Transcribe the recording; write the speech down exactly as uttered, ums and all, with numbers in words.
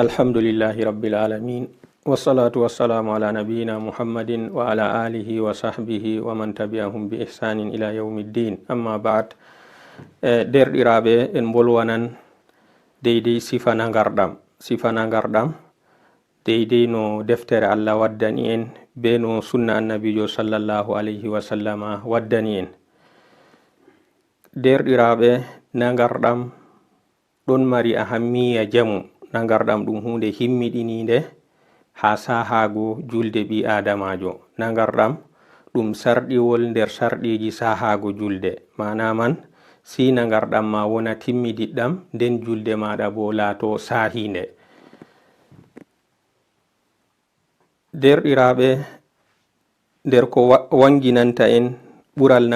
Alhamdulillahi Rabbil Alamin. Wassalatu wassalamu ala nabiyyina Muhammadin wa ala alihi wa sahbihi wa man tabi'ahum bi ihsanin ila yawmiddin. Amma ba'd. Eh, derɗiraaɓe, en mbolwanan deydey sifa nangarɗam. Sifa nangarɗam, deydey no deftere Allah waddani en, be no sunna Annabiijo sallallahu alayhi wa sallama waddani en. Derɗiraaɓe, nangarɗam ɗon mari ahammiya jamum. Nangarɗam ɗum huunde himmiɗiniinde haa sahaago julde ɓii Aadamaajo. Nangarɗam ɗum sarɗiwol nder sarɗiiji sahaago julde. Maana man, si nangarɗam ma wona timmidiɗɗam, nden julde maaɗa boo laato sahiinde. Derɗiraaɓe, nder ko wa-, waŋginanta en ɓural